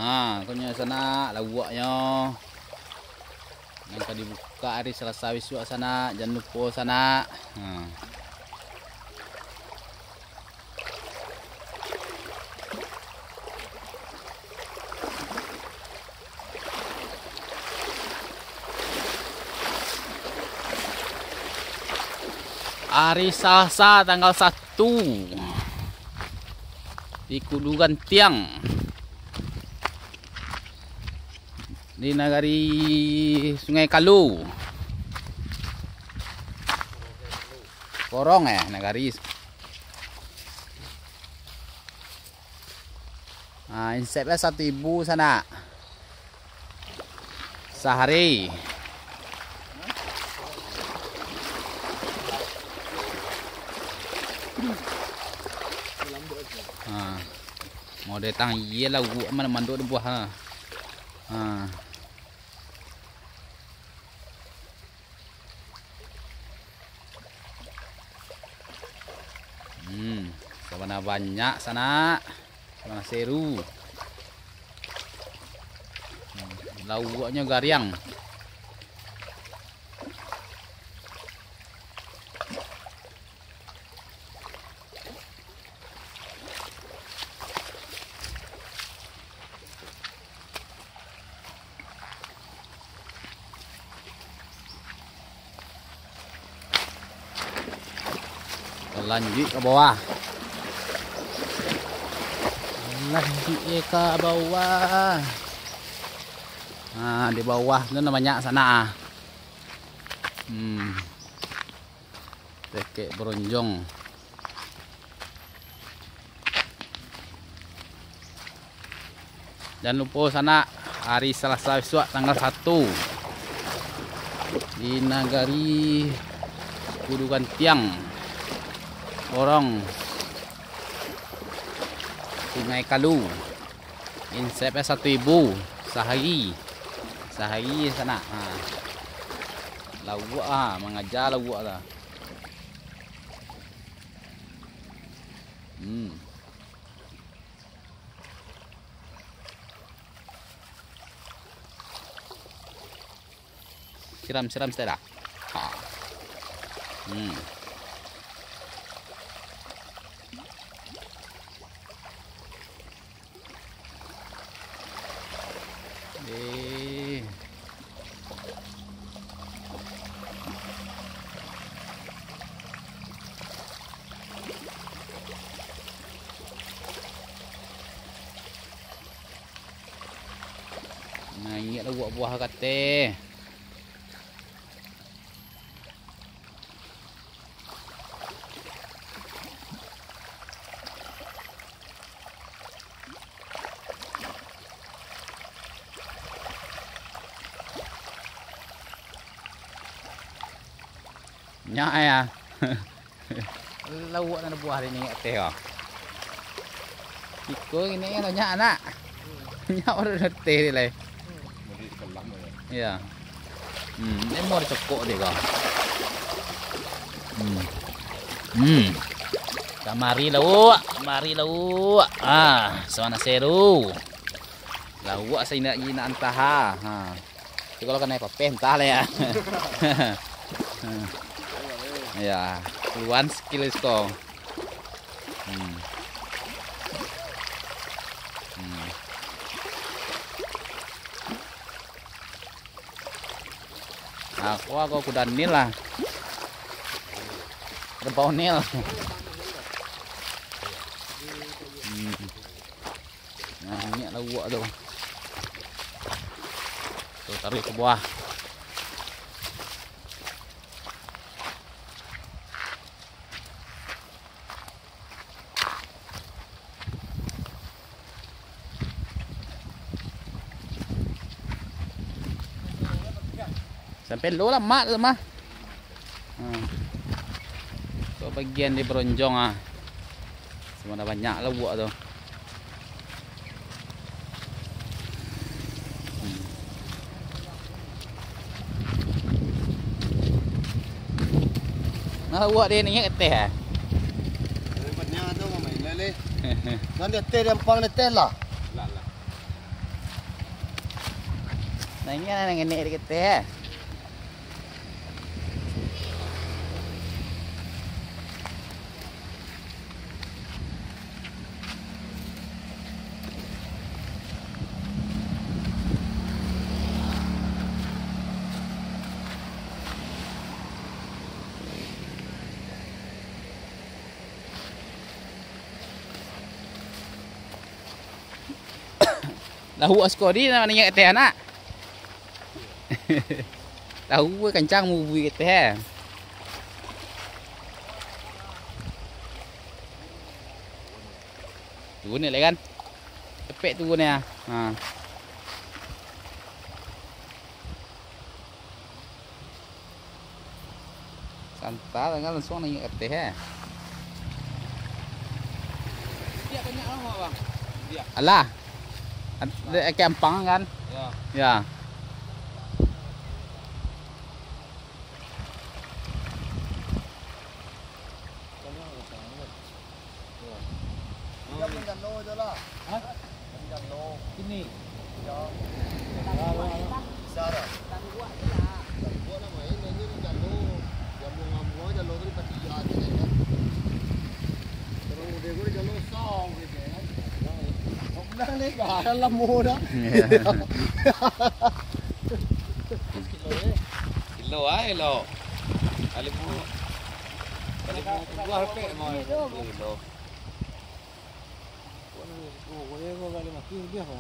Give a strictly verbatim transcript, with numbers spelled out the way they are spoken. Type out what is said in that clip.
Ha, konyo sanak, lauaknyo. Nan ka dibuka hari Salasa bisuak sanak, jan lupo sanak. Ha. Hari Salasa tanggal satu di Kudu Gantiang, di nagari Sungai Kalu. Korong eh, nagari. Ah, insepnyo satu ibu sanak. Sahari. Ha. Model tang iye lah, uwak mana mandok di buah ha. Ha. Hmm, sabana banyak sanak. Sabana seru. Hmm, lauaknyo gariang. Lanjuik ka bawah. Lanjuik ka bawah. Nah, di bawah tu nah banyak sanak ah. Hmm. Tekek bronjong. Jan lupo sanak, hari Salasa bisuak tanggal satu di nagari Kudu Gantiang, Korong, Sungai Kalu. Insepnyo satu ibu sahari. Sahari sanak. Ha. Lauak ah, mangaja lauak tu. Hmm. Siram, siram saketek dah. Ha. Hmm. Eh. Naiak lah buah-buah kateh. Nyak ya. Lauak nan buah di ni ateh ko. Iko ini kan banyak anak. Nyak baru ateh di lai. Iya. Hmm, ini mau dicokok dia ko. Hmm. Hmm. Kamari lauak, kamari lauak. Ah, sabana seru. Lauak saindak jinak antah ha. Ha. Tapi kalau kanai papeh, antahlah ya. Ya, keluhan skill isko. Hmm. Hmm. Aku, aku kuda nil lah. Kerbau nil. Hmm. Nah, minyak lauak tu. Tu, taruh ke bawah. Sampai lo lah mak tu mah. Hmm. Tu bagian di bronjong ah. Sabana banyak lauak tu. Hmm. Nah, lauak dia ni kat ateh ah. Banyak tu main lah leh. Kan di ateh, di ampang di ateh lah. Lah, lah. Nah, inyo lah nan ngenek di keteh. Lahuak siko di nan inyo kateh, anak. Tahu kancang mubui kateh. Turun ni lah kan. Cepek turun ni ah. Ha. Santa tangan langsung naiak ka ateh, eh. Biak banyak lah, Bang. Biak. Alah. Ad-, dek ampang kan? Ya. Ya. Hah? Sini. Bisa dah. Dalam muda gue jalo saw gitu kan. Kau pernah lihat gak ada lamo dah. Iya. Kilo, eh. Kilo aja lo. Kali mau, kali mau keluar pek mau kilo. Oh, boleh kau kali mati lebih apa?